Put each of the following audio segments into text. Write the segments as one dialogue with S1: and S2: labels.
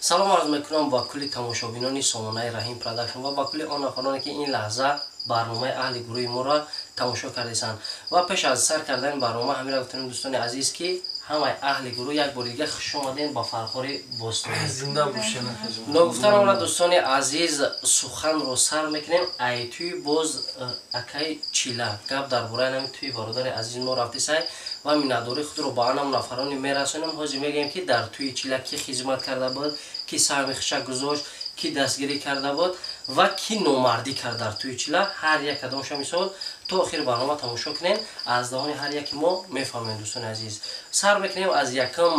S1: Салом арз мекунам ба кулли тамошобинони сомонаи Раҳим Продакшн ва ба кулли он нафароне, ки ин лаҳза барномаи аҳли гурӯҳи моро тамошо кардесанд. Ва пеш аз сар кардани барнома ҳамира гуфтанем, дӯстони азиз, ки ҳамаи аҳли гурӯҳ як бори дига хуш омадем ба Фархори бостонӣ.
S2: Зинда бошед.
S1: Ногуфта намонад, дӯстони азиз, суханро сар мекунем ай тӯи боз акаи Чила. Гап дар бораи нами тӯи бародари азизи мо рафтисай ва миннатдории худро ба анам нафароне мерасонем. Ҳозир мегӯем, ки дар тӯи Чила кӣ хизмат карда буд, кӣ саҳми хиша гузошт, кӣ дастгирӣ карда буд ва кӣ номардӣ кард дар тӯи Чила. Ҳар як кадомша мисол то охири барнома тамошо кунем, аз даҳони ҳар яки мо мефаҳмем. Дӯстони азиз, сар мекунем аз якум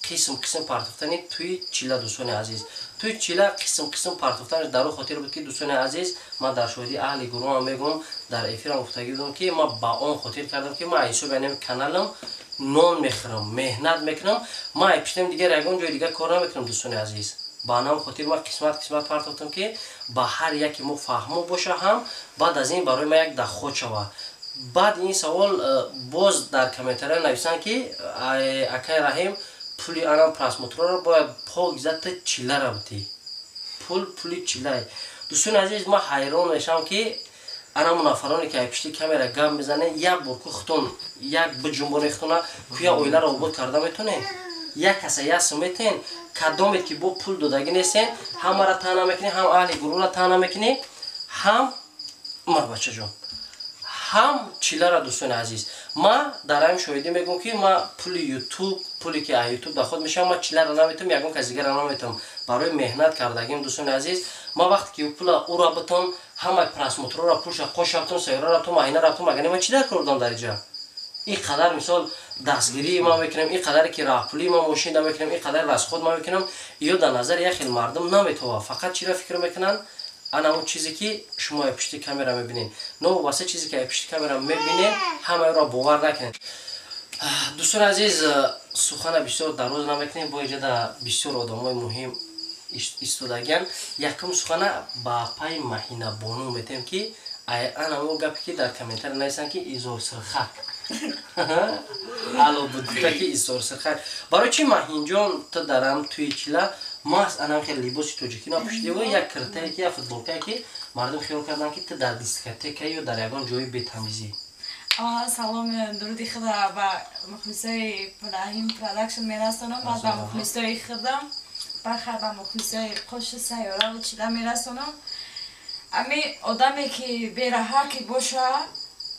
S1: қисм қисм партофтани тӯи Чила. Дӯстони азиз, тӯи Чила қисм қисм партофтанаш дар он хотир буд, ки, дӯстони азиз, ман дар шоҳидии аҳли гурӯҳам мегӯм, дар эфирам гуфтагӣ будам, ки ман ба он хотир кардам, ки ман ҳисоби анами каналам нон мехӯрам, меҳнат мекунам, ман айпиштам, дигар ягон ҷои дигар кор намекунам. Дӯстони азиз, ба анам хотир ман қисмат қисмат партофтам, ки ба ҳар яке мо фаҳмо боша, ҳам баъд аз ин барои ман як даход шава. Баъд ин савол боз дар комментария нависанд, ки акай Раҳим, пули анам просмотрро бояд покзата Чилара бутӣ, пул пули Чилай. Дӯстони азиз, ман ҳайрон мешавам, ки анамо нафароне, ки пишти камера гап мезанед, як бор ку хутон як биҷунбоне хутона ку як оиларо обод карда метонед? Як каса як сум метен, кадомед ки бо пул додагӣ нестен, ҳамаро таъна мекунӣ, ҳам аҳли гурӯҳро таъна мекунӣ, ҳам ма бачаҷон, ҳам Чилара. Дӯстони азиз, ма дар ҳамин шоҳидӣ мегӯм, ки ма пули Ютуб, пуле ки аз Ютуб даход мешавам, ма Чилара наметавам, ягон кас дигара наметавам барои меҳнат кардагим. Дӯстони азиз, ма вақте ки пула ура битам, ҳамаи просмотрора пулша қоша битам, сайёра рафтам, айна рафтам, агар ма чӣ дар кор будам дар иҷа? Ин қадар мисол дастгирии ма мекунам, ин қадаре ки раҳпулии ма мошинда мекунам, ин қадар расход ма мекунам, ё дар назари як хел мардум наметова. Фақат чиро фикр мекунанд? Ана он чизе, ки шумо ай пишти камера мебинед. Новобаста чизе, ки ай пишти камера мебинед, ҳамаеро бовар накунед. Дӯстони азиз, сухана бисёр дароз намекунем, бо иҷода бисёр одамои муҳим истодагиан. Якум сухана ба апаи Маҳинабону метем, ки анамо гапе, ки дар комментария нависанд, ки изорсирхак ало буд, гуфта, ки изорсирхак. Барои чи, Маҳинҷон, ту дарам тӯи Чила маҳз анам хел либоси тоҷикӣ напӯшидиву як киртае, ки як футболкае, ки мардум хиёл карданд, ки ту дар дискотека ё дар ягон ҷои бетамизӣ?
S3: Салом, дуруди худа ба мухлисои Раҳим Продакшн мерасонам ва ба мухлисои худам, бахар ба мухлисои қоши сайёраву Чила мерасонам. Ами одаме, ки бераҳа ки боша,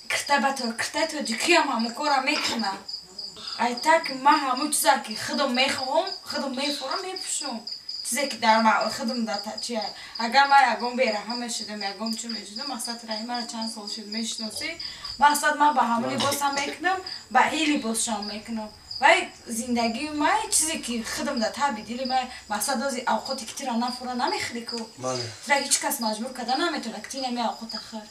S3: кирта ба киртаи тоҷикиам ҳамун кора мекуна. Айтак ман ҳамун чизе, ки худам мехоҳам, худам мефурам, мепӯшам, чизе, ки дар худам чи. Агар ман ягон бераҳа мешудам, ягон чӣ мешудам, мақсад, Раҳим мара чанд сол шуд мешиносӣ, мақсад, ман ба ҳамун либосам мекунам, ба ин либосшам мекунам. Вай зиндагии ман, чизе, ки худам да таби дили ман, мақсад, ози авқоте, ки тира нафура, намехӯри ку, тира ҳеҷ кас маҷбур карда наметавона, ки ти инами авқота хӯр.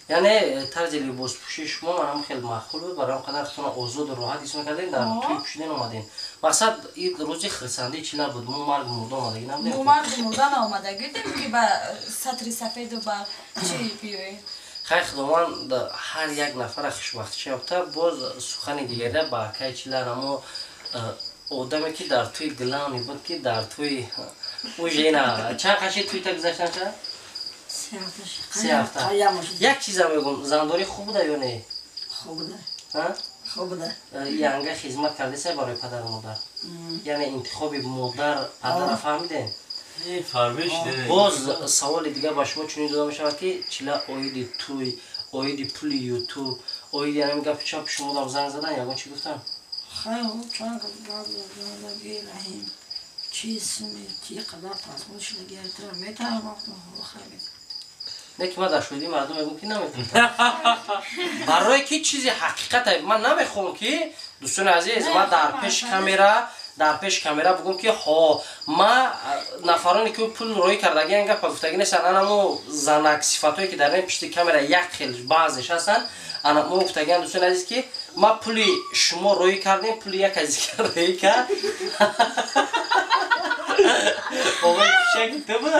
S1: Яъне тарзи либоспӯшии шумо манам хеле маъқул буд, барои он қадар худтона озоду роҳат ҳис мекардем, дар тӯй пӯшиден омадем. Мақсад, ин рӯзи хирсандии Чила буд, мо маргу мурда омадагӣ набудем.
S3: Мо маргу мурда наомадагӣ будем, ки ба сатри сафеду ба чӣ биёем.
S1: Хайр, Худованд ҳар як нафара хушбахтӣ ёфта. Боз сухани дигаре ба акаи Чила, рамо одаме, ки дар тӯи главный буд, ки дар тӯи ужена чанд қаши тӯйта гузаштанша? 3 ҳафта. Як чиза мегӯм, зандорӣ хуб буда ё не?
S4: Хуб буда.
S1: Янга хизмат кардеса барои падару модар, яъне интихоби модар падара фаҳмидем. Боз саволи дигар ба шумо чунин дода мешавад, ки Чила, оиди тӯй, оиди пули Ютуб, оиди ҳамин гапи чап, шумо занг задан, ягон чӣ гуфтан?
S4: Хайр, чанд гап задаги, Раҳим, чи суми чи қадар просмотр шудаги, тра метавонам, хайр.
S1: Не, ки ман дар шоҳидии мардум мегӯм, ки наметавонам, барое ки чизи ҳақиқате ман намехоҳам, ки, дӯстони азиз, ман дар пеши камера бигӯм, ки ҳо, ма нафароне, ки пул роӣ кардагиан, гапа гуфтагӣ нестанд. Анамо занак сифатое, ки дар ин пишти камера як хел баъзеш ҳастанд, ана мо гуфтагиан, дӯстони азиз, ки ма пули шумо роӣ кардем, пули як азиз роӣ кард. Овози пишаки ту буд?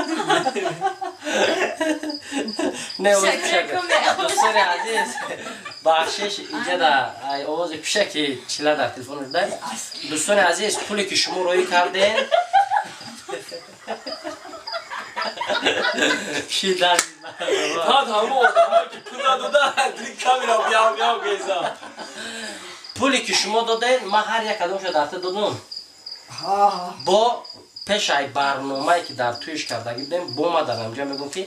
S1: Не, овози пишак. Дӯстони азиз, бахшиш, иҷада овози пишаки Чила дар телефон шуда. Дӯстони азиз, пуле ки шумо роӣ кардем, пуле ки шумо додем, ман ҳар як кадомшо дар ту додум. Бо пешай барномае ки дар туиш кардагӣ будем, бо ма дар ҳамҷа мегӯм ки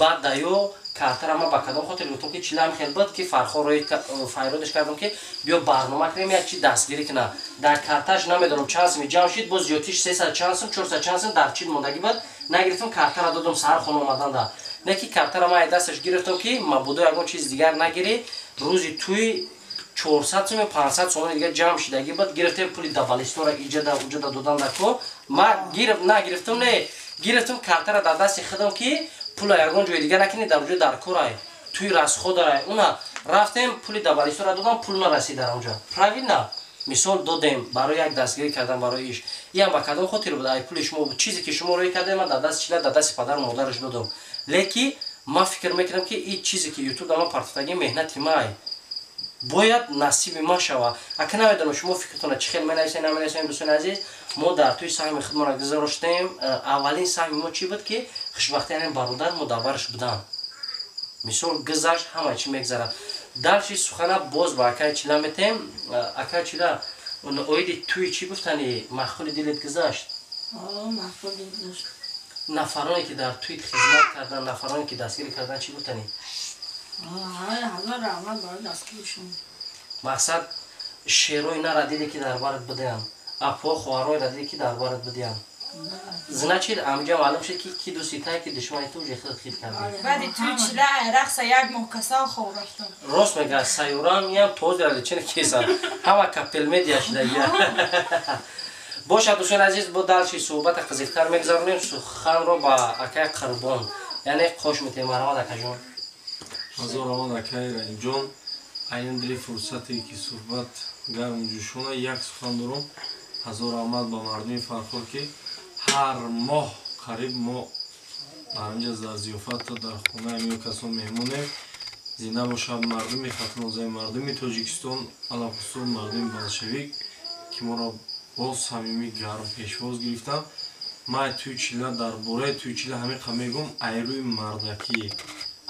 S1: баъд даё картара ма ба кадом хотир гуфтам ки чилам хел буд ки Фархор рои файродаш кардам ки биё барнома кунем, як чи дастгирӣ кунам. Дар карташ намедонам чанд сум ҷамъ шид, боз зиёдтиш 300 чанд сум, 400 чанд сум дар чил мондагӣ буд, нагирифтам, картара додам саҳар хона омаданда. Не ки картара ма дасташ гирифтам ки мабодо ягон чиз дигар нагирӣ, рӯзи туй 400 сум 500 сомони дигар ҷамъ шидагӣ буд, гирифтем пули давалистора иҷада уҷада додан дако. Ма нагирифтам, не гирифтам картара дар дасти худам ки пула ягон ҷои дигар накунӣ, дар ҷои дар корай туй расходарай. Уна рафтем пули давалистора додам, пул нарасид дар онҷо. Правильно? Мисол додем барои як дастгирӣ кардан барои иш. Иам ба кадом хотир буд? Ай пули шумо буд. Чизе ки шумо рӯй кардем, ман дар дасти чила, дар дасти падару модараш додам. Леки ман фикр мекунам ки ин чизе ки ютуб дар ман партофтагӣ меҳнати май бояд насиби ма шава. Ака намедонам шумо фикртона чӣ хел менависед, наменависед, дӯстони азиз, мо дар тӯи саҳми худмонро гузароштем. Аввалин саҳми мо чӣ буд ки хушбахтӣ ҳамин бародар мо дар бараш будан. Мисол гузашт, ҳама чӣ мегзарад. Дальше сухана боз ба акаи Чила метем. Акаи Чила, оиди тӯи чӣ гуфтани маъқули дилет гузашт? Нафароне ки дар тӯи хизмат кардан, нафароне ки дастгирӣ кардан, чӣ гуфтани? Мақсад шерои нара диде ки дар барат бидиҳанд, апо хоҳарҳоеро диде ки дар барат бидиҳанд. Значит, амҷа маълум шуд ки ки дӯсти тай, ки душмани ту, уже худат хит кардӣ.
S3: Баъди туи чила рақса як моҳ касал хоб рафтам.
S1: Рост мега, сайёрам иам тозира лечение кеса. Ҳама капел медиа шидагия. Бошад, дӯстони азиз, бо дальше суҳбата қизиқтар мегузаронем. Суханро ба акай Қурбон, яъне қош метем. Марҳамат, акаҷон.
S2: Ҳазор раҳмат, акай Раҳимҷон. Айнан дили фурсате ки суҳбат гарму ҷӯшона, як сухан дорум. Ҳазор раҳмат ба мардуми Фархор, ки ҳар моҳ қариб мо дар инҷа дар зиёфатто дар хонаи миё касон меҳмонем. Зинда бошад мардуми Хатлонзаи, мардуми Тоҷикистон, алахусус мардуми болшевик, ки моро боз самимӣ гарм пешвоз гирифтанд. Ман тӯи чила, дар бораи тӯи чила ҳамиқа мегӯм: айрӯи мардакӣ,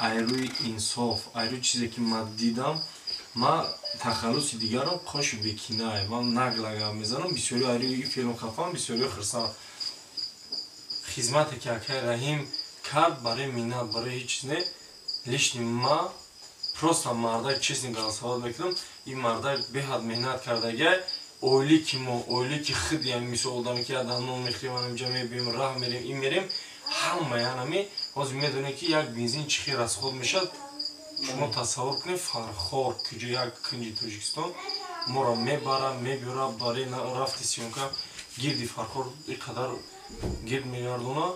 S2: айрӯи инсоф, айрӯи чизе ки ман дидам. Ман тахаллуси дигарам қоши бекинае, ман нагла гап мезанам, бисёриҳо айрӯи и феълм хафам, бисёриҳо хирсанд. Хизмате ки акай Раҳим кард, барои миннат, барои ҳеҷ чиз не, лишний ма просто мардак честно голосовать мекунам. Ин мардак беҳад меҳнат кардагиай. Оиле ки мо, оиле ки худ, яъне мисол одаме ки ядан нон мехӯрем, инҷа мебием, раҳ мерем, ин мерем, ҳамаи ҳанами ҳозир медонем ки як бензин чӣ хел расход мешавад. Шумо тасаввур кунед, Фархор куҷо, як кунҷи Тоҷикистон, моро мебара, мебиёра, барои рафти съёмка гирди Фархор ин қадар гирд мегардона.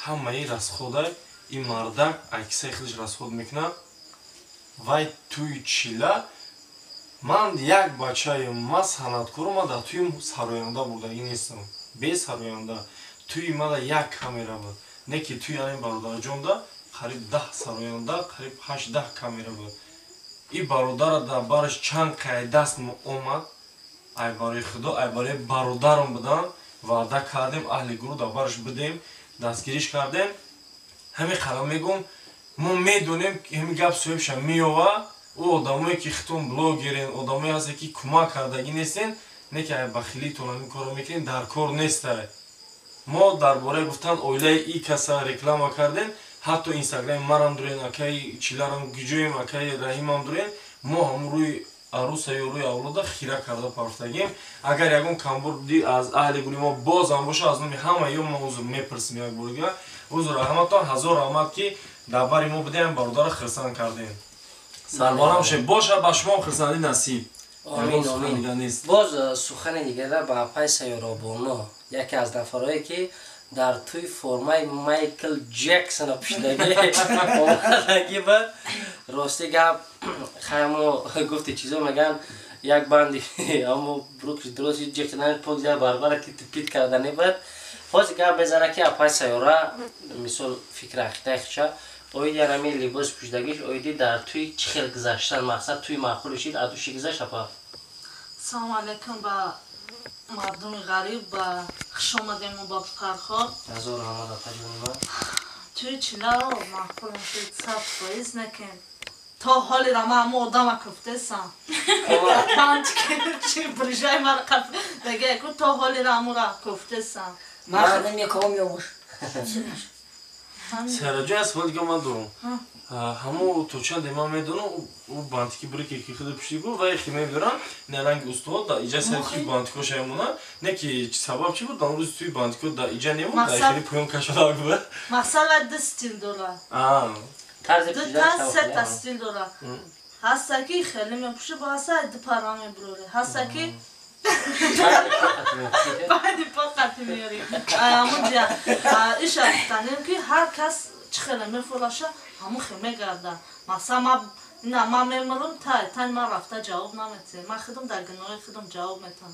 S2: Ҳамаи расхода ин мардак аксаи худаш расход мекунад. Вай тӯи чила ман як бачаем, ман санъаткорам, ман дар тӯи сароянда бурдагӣ нестам, бе сароянда тӯи мада як камера буд, не ки тӯи ҳамин бародарҷонда қариб 10 сароянда, қариб 8-10 камера буд. Ин бародара дар бараш чанд қай даст омад, ай барои худо, ай барои бародарам будан ваъда кардем, аҳли гурӯҳ дар бараш будем, дастгириш кардем. Ҳамин қадам мегӯм, мо медонем, ҳамин гап соҳибша меёва. Ӯ одамое ки хитон блогерен, одамое ҳасте ки кӯмак кардагӣ нестен, не ки ай бахилитон ҳамин корро мекунем, дар кор нестай. Мо дар бораи гуфтан оилаи и каса реклама кардем, ҳатто инстаграми марам дурен, акаи Чиларам гиҷоем, акаи Раҳимам дурен. Мо ҳамун рӯи аруса ё рӯи авлода хира карда партагем. Агар ягон камбуди аз аҳли гули мо бозам боша, аз номи ҳама ё мо узр мепурсем як бор дига. Узр раҳматон, ҳазор раҳмат, ки дар бари мо будем, бародарро хирсанд кардем. Сарбаланд бошед, боша ба шумо хирсандӣ насиб.
S1: Омин, омин. Боз сухани дигара ба апай Сайёробоно, яке аз нафарое ки дар тӯи формаи Майкл Ҷексона пӯшидагӣ омадагӣ буд. Рости гап, хаймо гуфти чизо меган, як банди амо брукш дроси Ҷексон пок зя барбара ки тупит кардани буд. Ҳозир гап мезана ки апай Сайёра, мисол, фикри ақидаи худша оиди ҳамин либос пӯшидагиш, оиди дар тӯи чӣ хел гузаштан, мақсад тӯи маъқул шид, адуши гузашт, апа?
S5: Салому алайкум ба Мардуми ғариб ба хуш омадем ба Фархор.
S1: Ҳазор раҳмат, апаҷони ман.
S5: Туи чиларо маъқулам шуд, 100% накем. То ҳолира ман ҳамо одама куфтесам. Бантики брижай мара қаф деге ку то ҳолира ҳамура куфтесам.
S4: Ман худам яком ёбуш.
S2: Сараҷон, як савол дига ман дорам. Ҳамо то чанде ман медонам, ӯ бантики брике ки худа пушти гу ва хи мебирам, на ранги устод да иҷа сар ки бантико шаймона, не ки сабаб чи буд, дан рӯзи туи бантико да иҷа немон, да хеле поён кашода буд.
S5: Мақсад ва ду стил дора.
S1: Тарзи
S5: ду та се та стил дора. Ҳаста ки хеле мепуши, бо ҳаста ду пара мебурори. Ҳаста ки баъди по қати меёри. Ҳамун ҷа иша гуфтанем ки ҳар кас чӣ хеле мефураша, ҳамун хел мегарда. Масалан, ма ина ман мемурам, тай тани ман рафта ҷавоб наметиҳем. Ман худам дар гуноҳи худам ҷавоб метам.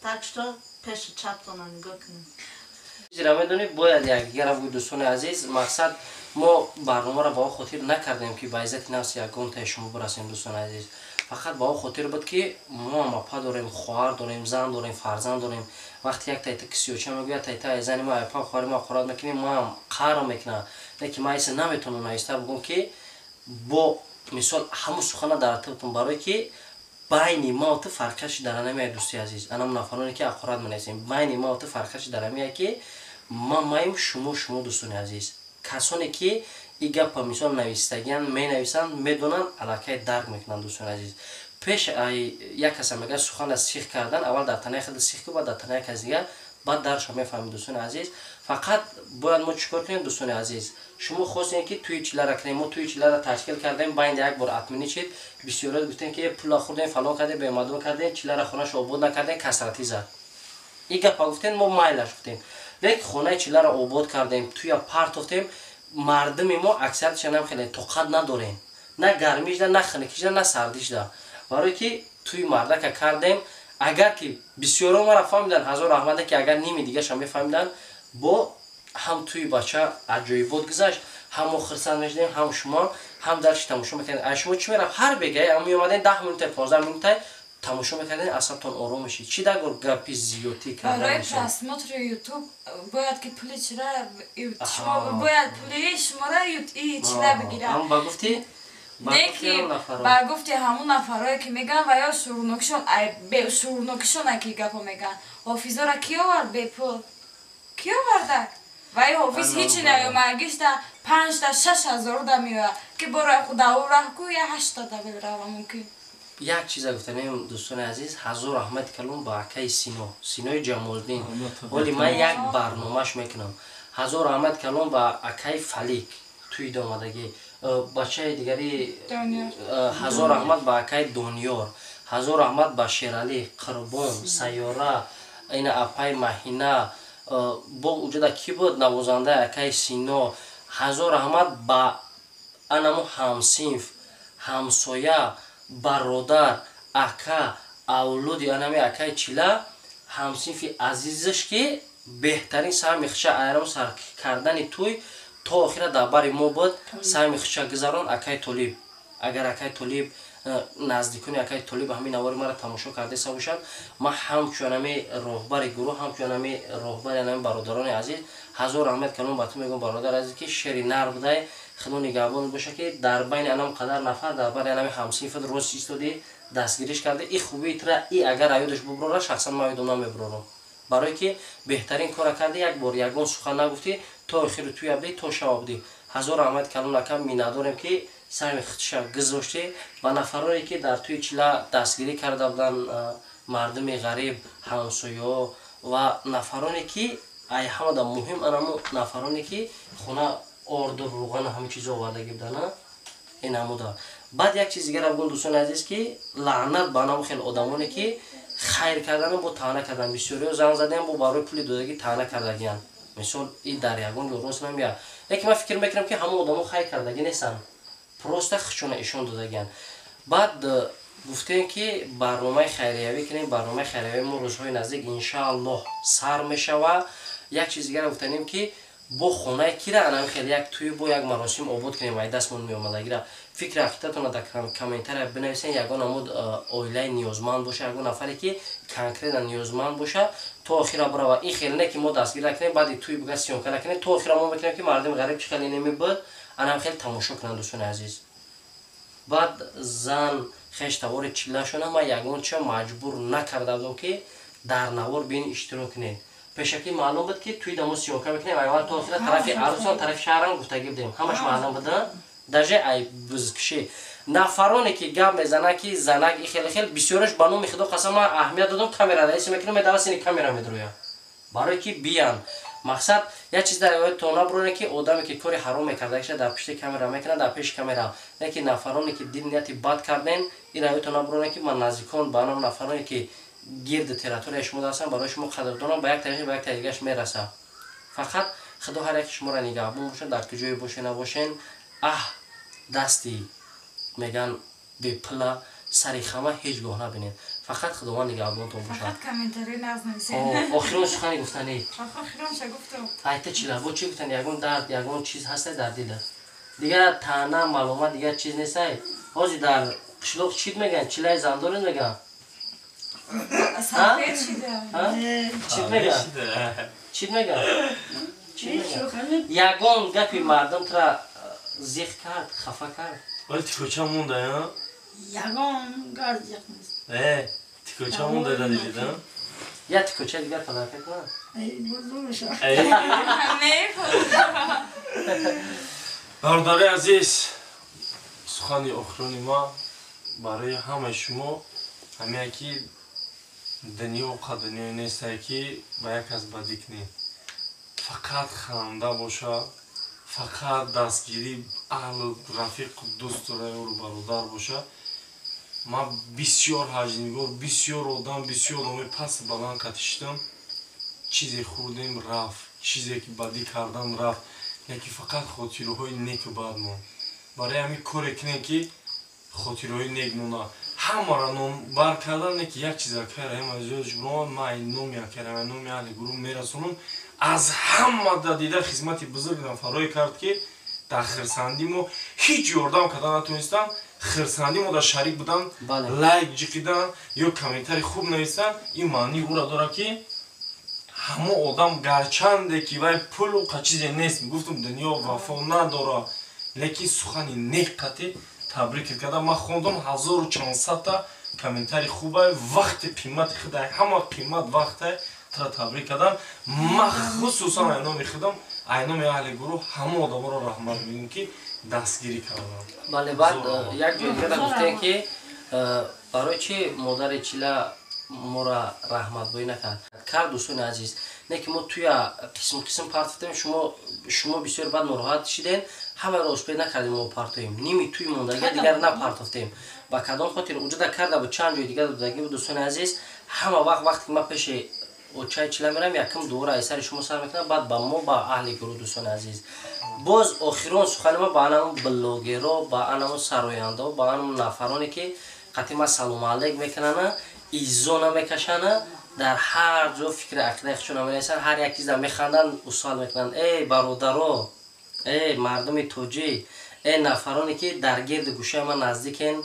S5: Так что пеши чаптона нигоҳ кунем.
S1: Чизеро медонӣ, бояд якдигарам гӯй, дӯстони азиз, мақсад мо барномаро ба он хотир накардем, ки ба иззати нафси ягонтаи шумо бирасем, дӯстони азиз. Фақат ба он хотир буд, ки мо ҳам апа дорем, хоҳар дорем, зан дорем, фарзанд дорем. Вақте як тайта кисиёча мегӯяд, тайта зани ма, апа, хоҳари ма ҳақорат мекунем, мо ҳам қаҳр мекунам. Лекин ман иса наметавонам наиста бигӯм, ки бо мисол ҳамун сухана дар атибтон, барое ки байни ма ту фарқияти дар анамия, дӯсти азиз, анам нафароне ки ҳақорат менависем, байни ма ту фарқияти дар амия, ки ма маем, шумо шумо. Дӯстони азиз, касоне ки и гапа мисол навистагиян, менависанд, медонанд, аллакай дарк мекунанд. Дӯстони азиз, пеш як каса мегӯяд, сухана сих кардан, аввал дар танаи худ сих ку, баъд дар танаи каси дигар, баъд дарша мефаҳмем. Дӯстони азиз, фақат бояд мо чӣ кор кунем? Дӯстони азиз, шумо хостем, ки туи чилара кунем, мо туи чилара ташкил кардем, байни як бор отменить шид. Бисёрият гуфтем, ки пула хӯрдем, фалон кардем, бемадон кардем, чилара хонаша обод накардем, касратӣ зад. И гапа гуфтем, мо майлаш гуфтем, лекин хонаи чилара обод кардем, туя партофтем. Мардуми мо аксариятшанам хеле тоқат надорем, на гармишда, на хунукишда, на сардишда, барое ки туи мардака кардем. Агар ки бисёро мара фаҳмидан, ҳазор раҳмате, ки агар ними дигаша мефаҳмидан, бо ҳам туи бача аҷоибот гузашт, ҳам мо хирсанд мешудем, ҳам шумо, ҳам дарши тамошо мекардем. А шумо чӣ мерафт? Ҳар бегае ам меомадем, 10 минута, 15 минута тамошо мекардем, асабтон ором мешид. Чӣ дагор гапи зиёдтӣ карда?
S3: Барои просмотри ютуб бояд ки пули чира шумо, бояд пули шуморо и чира бигирад.
S1: Ба гуфти
S3: Не ки ба гуфти ҳамун нафарое, ки мегӯянд, ва ё шуурнокишон, шуурнокишон ки гапо мегӯянд. Ҳофизора ки овард бепул? Ки овардак? Ва и ҳофиз ҳичи наёмад, гишта панҷта 6000 да меояд, ки бора даъу раҳ ку я ҳашта да бирава мумкин.
S1: Як чиза гуфтанем, дӯстони азиз, ҳазор раҳмати калон ба акаи Сино, Синои Ҷамолиддин. Ҳоли ман як барномаш мекунам. Ҳазор раҳмати калон ба акаи Фалик, туи домадагӣ бачаи дигари. Ҳазор раҳмат ба акаи Дониёр, ҳазор раҳмат ба Шералӣ, Қурбон, Сайёра, ина апаи Маҳина, бо уҷода ки буд навозандаи акаи Сино. Ҳазор раҳмат ба анамо ҳамсинф, ҳамсоя, бародар, ака, авлоди анами акаи Чила, ҳамсинфи азизаш, ки беҳтарин саҳми хиша айрам сар кардани туй то охира дар бари мо буд, саҳми хиша гузарон, акаи Толиб. Агар акаи Толиб, наздикони акаи Толиб ҳамин навори маро тамошо кардаиста бошад, ман ҳамчун ҳами роҳбари гурӯҳ, ҳамчун ҳами роҳбари ҳами бародарони азиз, ҳазор раҳмат калом ба ту мегӯям, бародар азиз, ки шери нар будай. Худо нигаҳбон боша, ки дар байни анам қадар нафар, дар байни анами ҳамсинфат рост истоди, дастгириш карда. И хубии тра и агар аёдаш буброра, шахсан ман ёдом намебурорам, барое ки беҳтарин кора карди. Як бор ягон сухан нагуфтӣ, то охири туя будӣ, то шава будӣ. Ҳазор раҳмат калон, ака, миннатдорем, ки саҳми худша гузоштӣ. Ба нафароне, ки дар туи Чила дастгирӣ карда буданд, мардуми ғариб, ҳамсояҳо ва нафароне, ки ай ҳамада муҳим, анамо нафароне, ки хона орду, рӯғану ҳамин чизо овардагӣ будана, инамуда. Баъд як чиз дигара бигӯм, дӯстони азиз, ки лаънат ба анам хел одамоне, ки хайр кардану бо таъна кардан. Бисёриҳо занг задем, бо барои пули додагӣ таъна кардагиянд. Мисол, и дар ягон ҷо рост намеяд, лекин ман фикр мекунам, ки ҳамон одамо хайр кардагӣ нестанд, просто хичона ишон додагиянд. Баъд гуфтем, ки барномаи хайриявӣ кунем. Барномаи хайриявӣ мо рӯзҳои наздик, иншааллоҳ, сар мешавад. Як чиз дигара гуфтанем, ки Бо хонаи кира анами хеле як тӯй бо як маросим обод кунем, ай дастмон меомадагира. Фикри ақидатонро дар комментария бинависен. Ягон намуд оилаи ниёзманд боша, ягон нафаре ки конкретно ниёзманд боша, то охира бирава. Ин хеле не ки мо дастгир накунем, баъди тӯй буга съёмка накунем. То охира мо мекунем, ки мардуми ғариб чӣ хеле немибуд, анам хеле тамошо кунанд, дӯстони азиз. Баъд зан хеш тавори чиллашона ман ягон чиа маҷбур накарда будам, ки дар навор биин иштирок кунед. Пешакӣ маълум буд, ки тӯи дамо съёмка мекунем. Аввал то охира тарафи арӯсон, тарафи шаҳрам гуфтагӣ будем, ҳамаш маълум буда. Даже ай бузкишӣ нафароне ки гап мезананд, ки занак и хеле хел бисёраш, ба номи худо қасам, ман аҳамият додам, камера раиси мекунам, медава сини камера медроя, барое ки биян. Мақсад як чиз дар то набуроне, ки одаме ки кори ҳаром мекардагиша дар пишти камера мекунад, дар пеши камера. Не ки нафароне ки дил нияти бад карден, ин раёто набуроне, ки ман наздикон ба ном нафароне ки гирди территорияи шумо ҳастанд, барои шумо қадрдонам, ба як тариқи ба як тариқаш мерасад. Фақат худо ҳар яки шуморо нигаҳбон бошад, дар куҷое боше набошен. Аҳ, дасти меган бепула сари хама ҳеҷ гоҳ набинед. Фақат худованд нигаҳбонтон бошад.
S3: Фақат комментарий нағз нависед.
S1: Охирон сухани гуфтанӣ.
S3: Охиронша гуфтам.
S1: Айта чила бо чӣ гуфтани? Ягон дард, ягон чиз ҳастай дар дилат? Дигар таъна, маълумат, дигар чиз нестай? Ҳозир дар қишлоқ чит мегӯянд? Чилаи зандоред мегӯянд?
S3: Сафед шида.
S1: Чит мегӯянд? Чит мегӯянд? Ягон гапи мардум тура зиқ кард, хафа кард?
S2: Вали тикоча монда, я?
S4: Ягон гард зиқ нест.
S2: Тикоча монда да дидида?
S1: Я тикоча дигар подарка кунам?
S4: Эй, бузу меша.
S3: Не.
S2: Бародари азиз, сухани охирони ма барои ҳамаи шумо ҳамия, ки дунё қа дунёе нестае, ки ба як кас бадӣ кунӣ. Фақат ханда боша, фақат дастгирӣ аҳлу рафиқу дӯсту раёру бародар боша. Ман бисёр ҳаҷнигор, бисёр одам, бисёр одамои пасту баланд қатишидам. Чизе хӯрдем, рафт, чизе ки бадӣ кардан, рафт, лекин фақат хотираҳои неку бад монд. Барои ҳамин коре кунем, ки хотираҳои нек монад. Ҳамаро номбар кардан, не ки як чиз акай Раҳим азиз ҷуброн, ман ай номи акай Раҳим, ай номи аҳли гурӯҳ мерасонам. Аз ҳама да дида хизмати бузург нафарое кард, ки дар хирсандӣ мо ҳеҷ ёрдам карда натонистанд, хирсандӣ мо дар шарик будан, лайк ҷиқидан ё комментари хуб навистан. Ин маънии ӯра дорад, ки ҳамо одам, гарчанде ки вай пулу қа чизе нест, гуфтум, дунё вафо надорад, лекин сухани нек қатӣ табрик карда. Ман хондам ҳазору чандсадта комментари хубай. Вақти қимати худай, ҳама қимат вақтай, тура табрик кардам. Ман хусусан ай номи худам, ай номи аҳли гурӯҳ ҳама одаморо раҳмат мегӯям, ки дастгирӣ кардам.
S1: Бале, баъд як ҷои дигара гуфтем, ки барои чӣ модари чила моро раҳматбоӣ накард. Кард, дӯстони азиз, не ки мо туя қисм қисм партофтем, шумо бисёр баъд нороҳат шидем. Ҳамаро успед накардем, мо партоем ними туи мондагия, дигар напартофтем. Ба кадом хотир уҷода карда буд, чанд ҷои дигар додагӣ буд. Дӯстони азиз, ҳама вақт, вақте ки ман пеши очаи чила мерам, якум дуоро аз сари шумо сар мекунам, баъд ба мо, ба аҳли гурӯҳ. Дӯстони азиз, боз охирон сухани ма ба анамон блогеро, ба анамон сарояндао, ба анамон нафароне ки қатъи ма салому алейк мекунана, иззо намекашана, дар ҳар ҷо фикри ақидаи худшон наменависанд, ҳар як чиза механданд, усол мекунанд. Эй бародаро, эй мардуми тоҷик, эй нафароне ки дар гирди гӯшаи ман наздикен,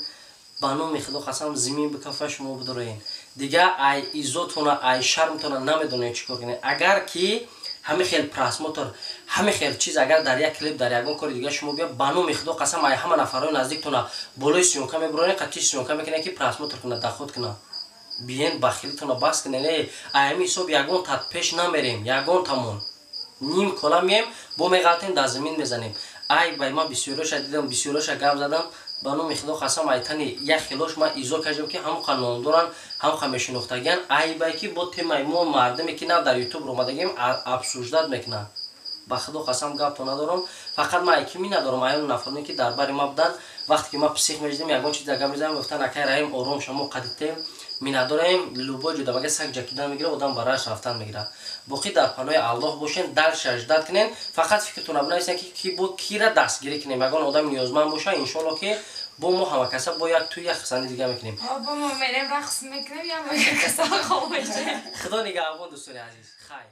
S1: ба номи худо қасам, зимин бикафа, шумо бидороен. Дигар ай иззотона, ай шармтона намедонед чӣ кор кунед. Агар ки ҳамин хел просмотр, ҳамин хел чиз агар дар як клип, дар ягон кори дигар шумо бия, ба номи худо қасам, ай ҳама нафарои наздиктона болои съёмка мебуронед, қатъи съёмка мекунед, ки просмотр кунад, доход кунад. Биен, бахилитона бас кунед. Ай ҳамин ҳисоб ягон тат пеш намерем, ягон тамон ним кола мием, бо меғалтем, дар замин мезанем. Ай бай ман бисёроша дидам, бисёроша гап задам. Ба номи худо қасам, айтани як хелош ман изо кардам, ки ҳамоқа номдоранд, ҳамоқа мешинохтагиян. Айбай ки бо темаи мо мардуме ки на дар ютуб омадагием обсуждать мекунанд. Ба худо қасам, гапто надорам. Фақат ман айки надорам, аён нафароне ки дар бари ма буданд, вақте ки ман псих мешидам, ягон чиз гап мезанам, мегуфтанд: «Акай Раҳим, ором шамо, қадитем, миннатдораем». Любой ҷода мага саг ҷакидан мегира, одам бараш рафтан мегира. Боқӣ дар паноҳи Аллоҳ бошен, дальше ждать кунен. Фақат фикртона бинависен, ки ки бо кира дастгирӣ кунем. Ягон одами ниёзманд боша, иншоалло, ки бо мо ҳамакаса бо як тӯй, як хисанди дига мекунем.
S3: Бо мо мерем, рақс мекунем, я каса хоб мешем.
S1: Худо нигаҳбон, дӯстони азиз, хайр.